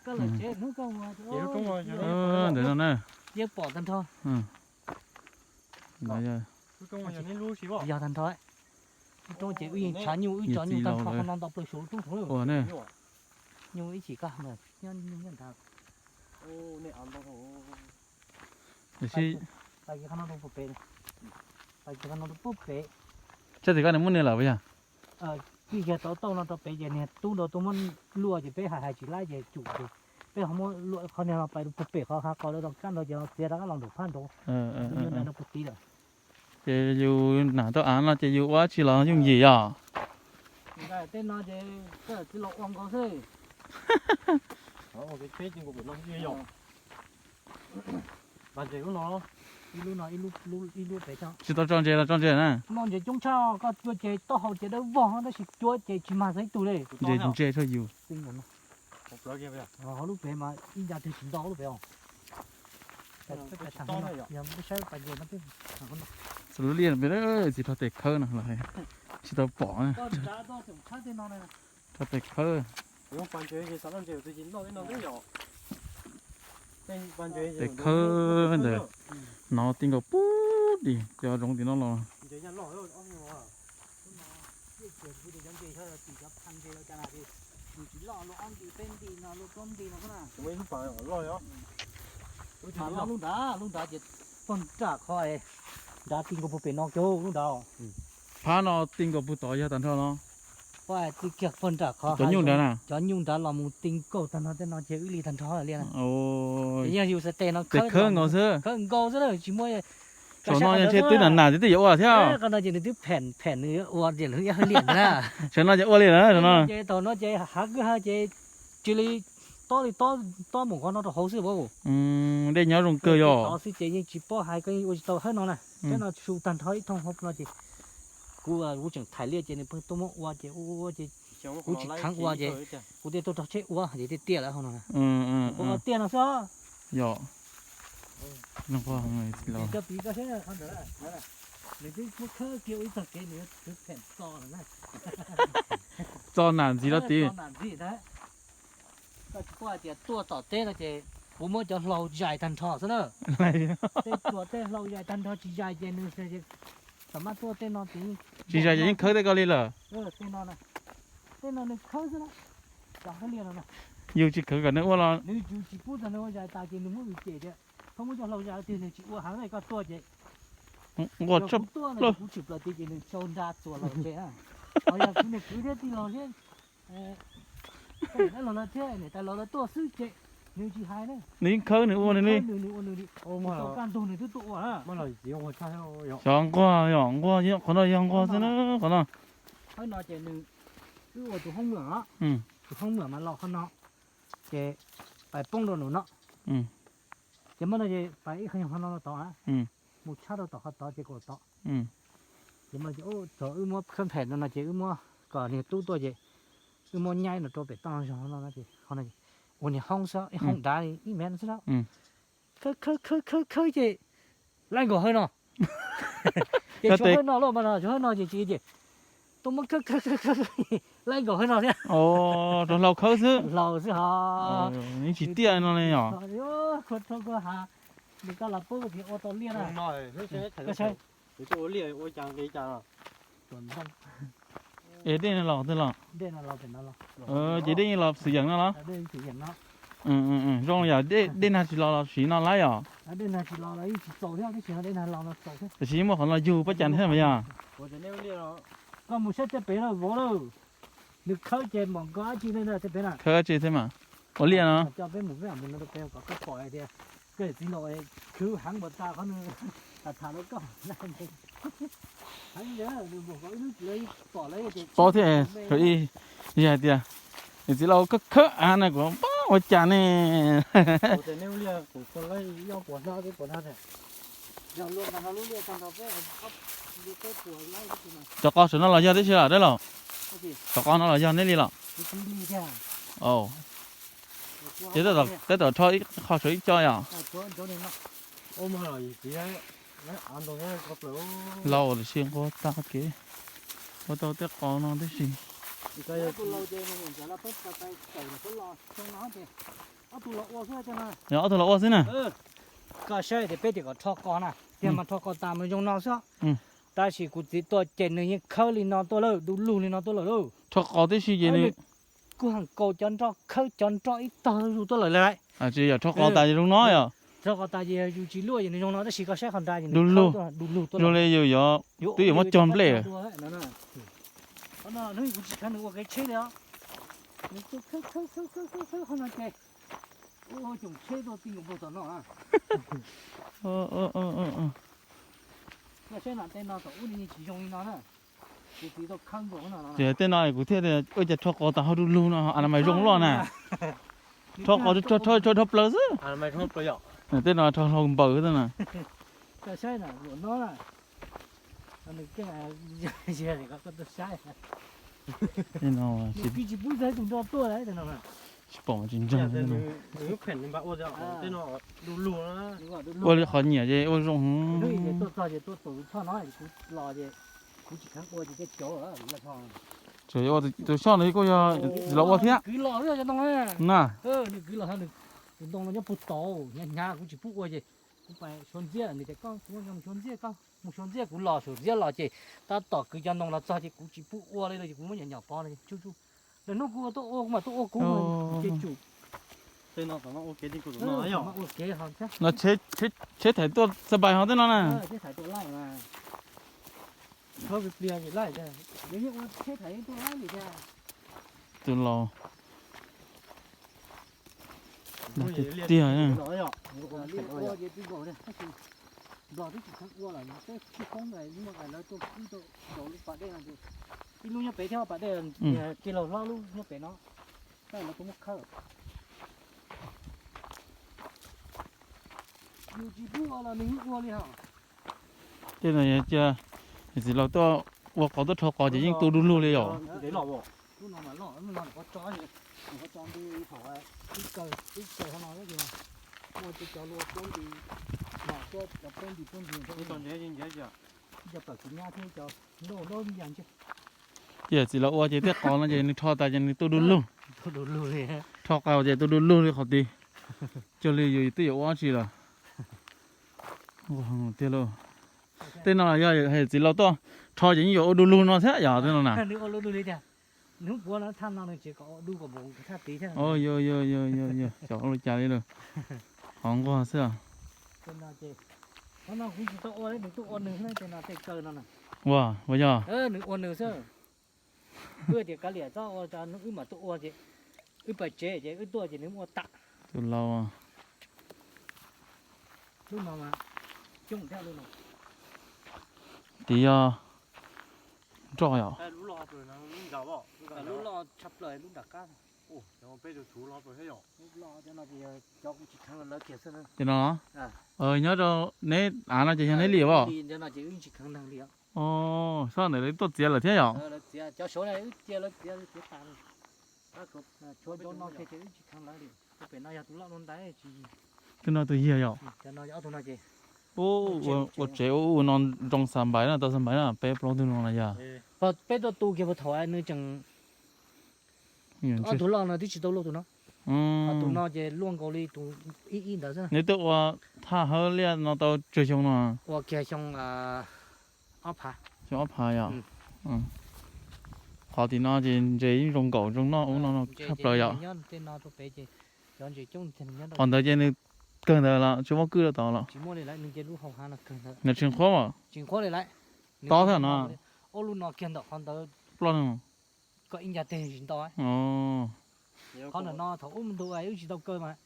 Koj lawm tsev hnub koj mus, ntawm no na. Yeej pom tag nrho. Yog tag nrho. Lub roob ces wb yeej tshav nyuj, wb tso nyuj tag nrho qhov no nto plaws saum lub roob saud lawm. Nyuj ib chim koj nyob nyuj nyob nrad. Tiam sis qhov no rau pem, qhov no rau pem. Tsob tim koj nws muaj niag lawm puas yog? Tij kiag tau tauj no rau pem ces niag tub nrau tuaj muab luaj ces peb hais hais tsis laib ces cum ces peb ho muab luaj qhov niag los pais rau pem qhov hav qos lawv tau kab nrau ces los txiav rov qab los nraum phab nraud. Yus nram rau puag tid lawm. Ces yus nam tau av no ces yus ua dab tsi los yooj yim yom? Tej no ces koj txiv los ua nkaus xwb. Tsis tau tso ntses los tso ntses na. No ntses coob tshaj, koj cua ces taub hau ces dawb vog tab sis cua ces tsis mag txog ib tug li. Ntses ntse tshaj yus. Hauv lub pem mas ib nca twg tsis ntau lub pem os. Txog lub liaj pem txiv rho tes khawb no los tsis tau pom na. Rho tes khawb. Tes khawb ntawd no ti nkaus pub tim cov zoov tim no los. Lub nrad, lub nrad ces pog nram qhov nrad ti nkaus puag pem no kiag lub nrad. Phab no ti nkaus puag tod yog tag nrho no. Ti kiag pog nram qhov cov nyuj nrad na, cov nyuj nrad los mus ti nkaus tag nrho tej no ces wb li tag nrho li na. Yog yus xav tes no tes khawb nkaus xwb, khawb nkaus xwb na tsis muaj. Saum no ces twb nam nam twb yuav ua thiab. Qhov no ces nws twb phem phem nws ua ces nws ib hwj liam na. Saum no ces ua li na, saum no ces thaum no ces hav kwj ha ces cia li tob li tob mus qhov no rau hauv xwb. Dej nyob zoo kawg yog tod xwb ces yeej tsis paub hais, koj yeej ua tsis tau hawb no na. Hawb no su tag nrho ib thooj hauv no ces kuv, kuv tseem thaiv liaj ces nws pheej tuaj muab ua ces ua ua ces kuv tsis kheev ua ces kuv thiaj tuaj rau tsheb ua ces tiaj tiaj lawm hauv no. Kuv ua tiaj no xwb. Yog. Cov piv koj saib qhov ntawd, nws twb muab khawb kiag ua ib txoj kev nws yuav khwv phem txo lawm na. Txo nam ntxiv los tid. Koj tsis paub hais tias tuaj tom teb no ces kuv muab cov hlau zais tag nrho xwb na. Tej tsuas tej hlau zais tag nrho, tsis zais ces nws tam mab tuaj tej no ces tsis zais ces yeej khawb tej ko li lawm. Tej no, tej no nws khawb xwb na. Cov hawb liaj no na. Yus tsis khawb kom nws ua los nws yus tsis pub txog nws ua zais tas ces nws muab yus cem tias koj muab cov hlau zais tiag nws tsis ua heev, koj tuaj ces nquag kuv tuaj no kuv tshwm plaws tid ces nws sau nra txuas los ces. Ho yog kuv niag kwv thiab tij laug thiab los lawv thiab niam tais los lawv tuaj xwb ces nws tsis hais na. Nws yeej khawb nws ua nws li. Nws ua nws li. Tau kaj ntug nws twb tuaj ua na. Xyov nquag yog nquag, qhov no yog nquag xwb na, qhov no. Hawb no ces nws, wb ua tus hoob mem, tus hoob mem mas los qhov no ces pais poob rau nraum no. Ces muab no ces pais ib qho qhov no tod, mus tshab rau tom qhov tod ces kaum tod. Ces muab, thaum wb muab khawb phem no no ces wb muab kom niag tub tuaj ces wb muab nyaib no rau pem toj zog no ces ua niag hoob xwb, ib hoob dav li ib mev xwb na. Khawb khawb khawb khawb ces laib nkaus hawb no. Ces tshuav hawb no lawm mas, tshuav hawb no ces tsis ces tuaj muab khawb khawb khawb khawb laib nkaus hawb no thiab. Rau hlau khawb xwb. Hlau xwb ho. Nws tsis tiaj no li os. Khua rau koj ha, nws koj los pub tias ua tau liaj na. Es dej los twg los? Ces dej los xwm yeem no los? Zoo yam dej nag tsis los los siv no lawm yom? Tiam sis muaj qhov no yug pob cas thiab mas yog. Koj mus saib tej pem lawm vauv lawm. Nws khawb ces mam nko dab tsi tej pem na. Khawb dab tsi thiab mas? Ua liaj no. Coj peb mus peb mus no rau pem kom koj pom hais tias koj txiv laus khwv heev npaum cas qhov nws tham tham rau koj. Heev ntawd nws mus kom ib hnub lawv pom lawv ces paub thiab. Yog hais tias niam txiv laus khawb khawb av na kuv pab ua cas ne. Cov qos saum no los yog tib si los dab laug? Cov qos no los yog neb li los? Ces tab tom rho ib qho saum ib co yom? Laus tiam sis nquag tag kev ua tau tej qos no tib si. Yog ob tug los ua xwb na. Koj saib tias peb tias kom rho qos na, tiag mas rho qos tas mas zoo no xwb. Tab sis kuv txiv tuaj ces nws yeej khawb li no tuaj lawm, du lug li no tuaj lawm lauj. Rho qos tib si ces nws kuj heev kaus cov nroj khawb cov nroj ib tog zuj zus tuaj lawm lauj. Tsis yog rho qos tas zoo no yom. Rho qos tas ces yus tsis luaj ces nws zoo no, tab sis koj saib qhov nrad ces nws du lug tuaj, du lug tuaj lawm li yus yuav twb yuav muab cog nplej. Qhov no hnub kuv tsis kheev nws ua kev tsheb li os. Nws tuaj khawb khawb khawb khawb khawb qhov no ces ua coom tsheb tuaj ti nkaus npaug tom no. Koj saib no tej no tom ub li tsis zoo li no na. Kuv txiv tuaj khawb nkaus no. Ces tej no kuv thiaj ua cas rho qos tas ho du lug no, a mas zoo loj na. Rho qos rho rho rho plaws xwb. Tej no rho hlau npaws xwb na. Koj saib na, luam no na. Nws keej, koj tuaj saib. Tej no tsis pom tsis ntseeg. Ua li qhov nyiam ces ua zoo. Kuv tsis kheev ua ces tej cov, tsuas yog tus soj no kuj yog txiv laus ua thiab na. Tus ntoo no nyob puag tod, hnyav hnyav kuv tsis pub ua ces kuv pais xyuas ntxiab, nws tias koj mus xyuas ntxiab, koj mus xyuas ntxiab, kuv los xyuas ntxiab los ces tab tom kwv cov ntoo los txog ces kuv tsis pub ua li lawm ces kuv muab nyom nyom pov no tsuj tsuj. Lwm hnub kuv ua tuaj ua kuv mam tuaj ua kuv ces tsum. No tsheb thaiv tuaj xa npais ho tej no na. Tus laus tiag tiag. Nplog twb tsis txheeb ua lawm, peb tsis poob lawv tuaj wb rau lub pas dej no, ib lub nyob pem thiab pas dej, tij laug hlob lub nyob pem no, lawv tuaj muab khawb. Yus tsis pub ua los nws yeej ua li hos. Tej no cia txiv laus tuaj ua qos tuaj rho qos ces yeej tu du lug li yom. Lub no mas loj, lub no qhov tso, qhov tso ntu thaum ib kaw, ib kaw qhov no ua ces cov lua plaub nti, cov plaub nti plaub nti, cov pawg kuv nyab thiab cov nrauj nrauj yas ntshe. Ces txiv laus ua ces tej qos no ces nws rho tas ces nws tu du lug. Rho qos ces tu du lug li qhov tid. Cuag li yus twb yuav ua dab tsi lawm. Tiag lauj. Tej no yog hais txiv laus tuaj rho ces yeej yuav ua du lug no thiab yog tej no na. Hnub puav no thaj no nws tsis kom du kom mus thaj tid thiab. Yog yog yog yog yog cov ua li cas li lawm. Qhov nquag xwb. Qhov no kuv tsis tau ua, nws tuaj ua nws xwb, tej no tej kaw no na. Ua ua yog. Nws ua nws xwb. Wb tias kav liam txhob ua, wb mam tuaj ua ces wb pais tsev ces wb tuaj ces nws ua tam. Tus laus. Lub no mas coob thiab lub no. Tid yog nroj yom. Lub loj tshaj plaws lub nram qab. Cov kuv tsis kheev lawv kiag xwb. Ces no, nyob rau neb av no ces yog neb liam os. Li ntawd no ces wb tsis kheev neeg li os. Sab ntawd lawv tuaj txiav lawm thiab yom. Lawv txiav, cov saud na wb cia lawv txiav, lawv txiav tas. Tshuav cov no kiag ces wb tsis kheev lawv li. Pem no yog tus loj dua ntais tsis. Tus no tus yog yom. Cov no ob tug no ces ua tsev ua ua no nroo xa npais na, tau xa npais na, peb plaub tug no na yog. Peb tuaj tu kiag puag thaum nws tseem, ob tug loj no twb tsis tau luaj tus no. Tus no ces luaj nkaus li tus ib ib ntawd xwb. Neb twb ua thaj hawb liaj no tau tsawg xyoo no? Ua kiag xyoo ob phav. Xyoo ob phav yom. Qhov tim no ces ntses yeej zoo nkaum zoo noj ub no tshaj plaws yom. Qhov ntawd ces nws kawg ntawd los tsis muaj kwj rau tod los? Nws tsis nqhuab os? Tob thiab no. Ploj ne. Koj ib ncag teg tsis nto. Qhov ntawm no thaum ub ntu wb tsis tau kaw mas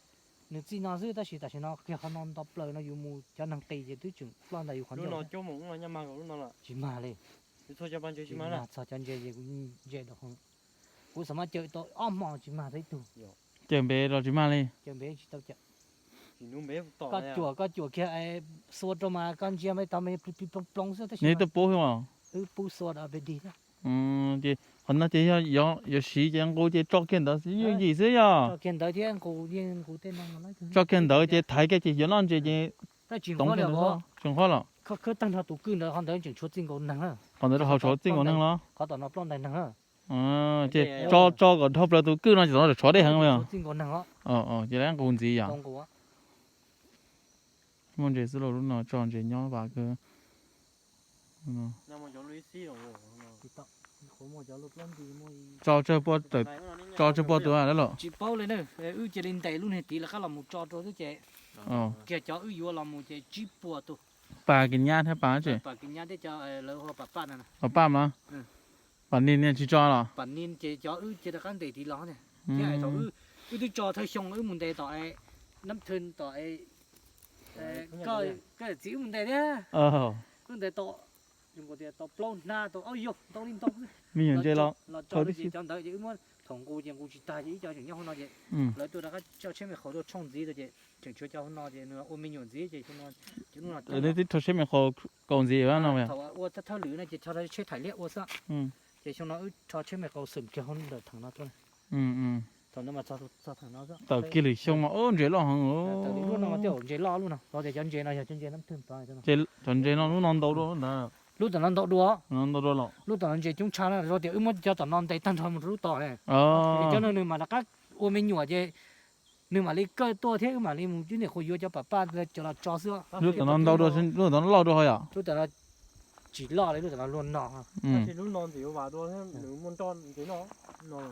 nws txij no xwb, tab sis tam sim no kiag qhov no nto plaws no yus mus cov neeg qis ces twb tseem ploj ntawm yus qhov ncauj. Tsis mag li. Txog cov ntses ces kuv ntse rau, kuv xam maj cawm tau ob hmo tsis mag tau ib tug. Cawm npev los tsis mag li. Cawm npev tsis tau cawm. Koj cuam, koj cuam kiag xua rau mas koj ntsia mas tau me ploog ploog xwb tab sis. Neb tuaj pub xwb os? Wb pub xua rau peb dig thiab. Ces qhov no ces yog yuav siv ces nqus ces tso kiag ntawd yeej yim xwb yog? Tso kiag ntawd thiab nqus yeej nqus tej no. Tso kiag ntawd ces thaiv kiag ces yuav noj ntses ces tsis nqhuab los? Khawb tag nrho tus kwj ntawd, qhov ntawd tseem tshuav txij nkaus neeg. Qhov ntawd rau hauv tshuav txij nkaus neeg los? Qhov tom no ploj ntais neeg. Ces tso tso kom dhau plaws tus kwj no ces tom no tshuav dej heev los? Txij nkaus neeg os. Ces lawv nqus ntxiv yom. Muaj ntses xwb los lub no tso ntses nyob vas kawg. Tso tsawg pua, tso tsawg pua tus lawm los? Tsis paub li na, wb cia li ntes lub niag tid lawv qab los mus tso rau xwb ces kiag cov wb yuav los mus ces tsib puas tus. Pas kis nyab thiab pas tsi? Pas kis nyab thiab cov lawv hu pas paj no. Pas paj mas? Pas nis niag tsis tso los? Pas nis ces cov wb cia rov qab ntes tid los thiab. Thaum wb twb tso thawj xyoo wb mus ntes tom Nab Thwj tom koj txiv wb mus ntes thiab. Wb ntes tom, tau plaub hnab tau ob yaug ntau li ntau. Me nyuam ntses los tso ces cov ntawd ces wb muab thaum nqus ces nqus tsis tag ces ib co tseem nyob hauv no ces lawv tuaj rov qab coj tsheb me qhaus tuaj tshooj ntxiv rau ces tseem tshuav cov hauv no ces nws ua me nyuam ntxiv ces nws twb rho tsheb me qhaus kaus ntxiv no. Thaum ua thawj lwm no ces rho tsheb thaim liab ua xwb. Ces xyoo no wb rho tsheb me qhaus xwm kiag hauv ntawm theem no tuaj. Thaum no mas txog theem no xwb. Tawm kiag lwm xyoo mas ntses loj heev. Lub no mas tej zaum ntses loj lub no, rau tias cov ntses no yog cov ntses Nab Thwj ntawd. Cov ntses no lub no ntau dua lub ntawd. Lub tom no ntau dua. Ntau dua los? Lub tom no ntses coob tshaj na, rau tias wb muab cov tom no ntes tag nrho mus rau lub tom ne. Cov no nws mam rov qab ua me nyuam ces nws mam li kawj tuaj thiab wb mam li mus ib niam qhuav yuav cov pam paj cov los tso xwb. Lub tom no ntau dua, lub tom no loj dua yom? Lub tom no tsis loj li, lub tom no luaj no.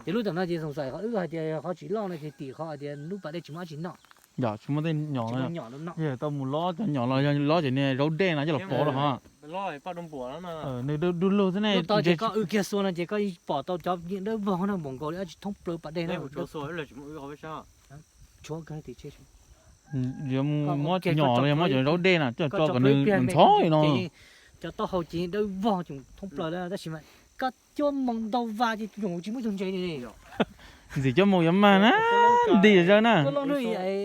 Ces lub tom no ces xoom xaim qhov wb hais tias qhov tsis loj no ces tim qhov hais tias lub pas dej tsis muaj dab tsi noj. Yog tsis muaj tej nyom, tsis muaj nyom no. Yog tau mus lob cov nyom los yog lob cov niag zaub dej no coj los pov los ho. Nws du lug xwb ne. Lub tod ces koj wb kiag xua no ces koj pom tau cov yeej dawb vog no npaum nkaus li dab tsi thoob plaws pas dej no. Yuav mus muab nyom los yog muab cov zaub dej no coj tso kom nws ntxhov no. Cov taub hau ces dawb vog ces thoob plaws lawm tab sis mas koj cuab moo ntau vas ces tsis muaj cov ntses li. Ntxim cuab moo yuav mag na, nti zawg na. Koob loob hnub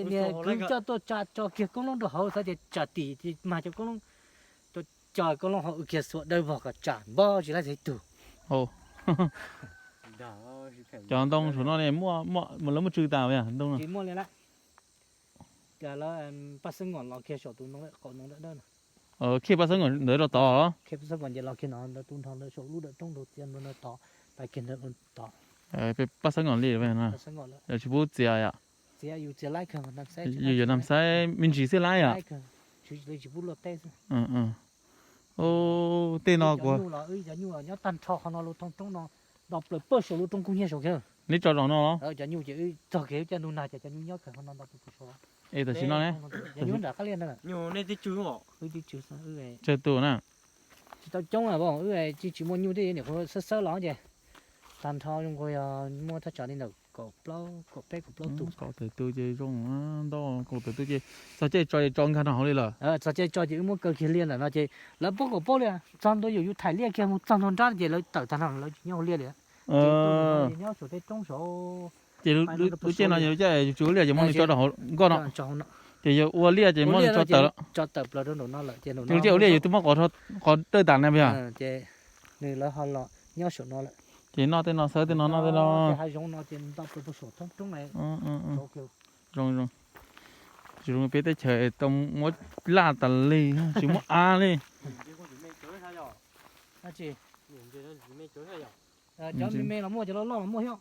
niag kwv coj tuaj tsa tso kiag koob loob rau hauv xav tias tsam tim ces mag cov koob loob, coj koob loob hauv wb kiag xua dawb vog kom tsam npob tsis laib txog ib tug. Cov ntoo saum no ne, lawv muab tsw tas yog ntoo no? Tsis muaj li lawm. Cas lawv paj xeeb ngom los kiag saum tus ntoo qaum ntoo dawb dawb no. Khij paj xeeb ngom ntawd rau tod. Khij paj xeeb ngom ces los kiag no ntawd tus nrho ntawd saum lub dawm roob ntawd txiav ntawd tod, pais kiag ntawd tod. Paj xeeb ngom li, tsis pub txiav yom? Txiav yus txiav laib kawg, yus yuav nam xaib me ntsis xwb laib yom? Tsis pub luaj teb xwb. Tej no kuv, nyuj los wb cov nyuj los nyob tag nrho qhov no lub thoob roob no, nto plaws pawg saum lub roob kub hnyiab saud kiag. Neb tso zaum no los? Cov nyuj ces wb txog kiag wb coj ntug nag ces cov nyuj nyob kawg qhov no nto plaws pawg saud. Es tam sim no ne? Nyuj nej twb tsw os. Wb twb tsw xwb. Tsawg tus na? Tsis tau coob, wb tsis, tsis muaj nyuj thiab, niam qhuav xawb xawb los ces tag nrho zoo nkaus yog muaj thaj tsam li ntawm kaum plaub, kaum peb, kaum plaub tus. Kaum tawm tus ces zoo ntau, kaum tawm tus ces txog caij tso ces tso nkag rau hauv li lawm. Txog caij tso ces wb muab kaw kiag liaj ntawm no ces lawv paub kom paub li, txog ntua yus, yus thaim liaj kiag mus txog ntua nrab ces lawv tawm tag nrho lawv tsis nyob hauv liaj li. Nyob saum tej roob saud. Ces lub caij no yus tsis ua liaj ces muab nws tso rau hauv nkoj no. Ces yog ua liaj ces muab nws tso tawm lawm. Tso tawm plaws rau nraum no lawm ces lub caij ua liaj yus twb muab qhov dawj tas na yog. Ces nws lawv ho los nyob saum no lawm. Ces noj tej no, xawb tej no, noj tej no. Hav zoov no ces nto plaws pawg saum thoob roob. Zoo, zoo. Tsis zoo peb teb chaws tau muab laj tas li, tsis muab av li. Cov me me los muaj, cov loj loj los muaj thiab.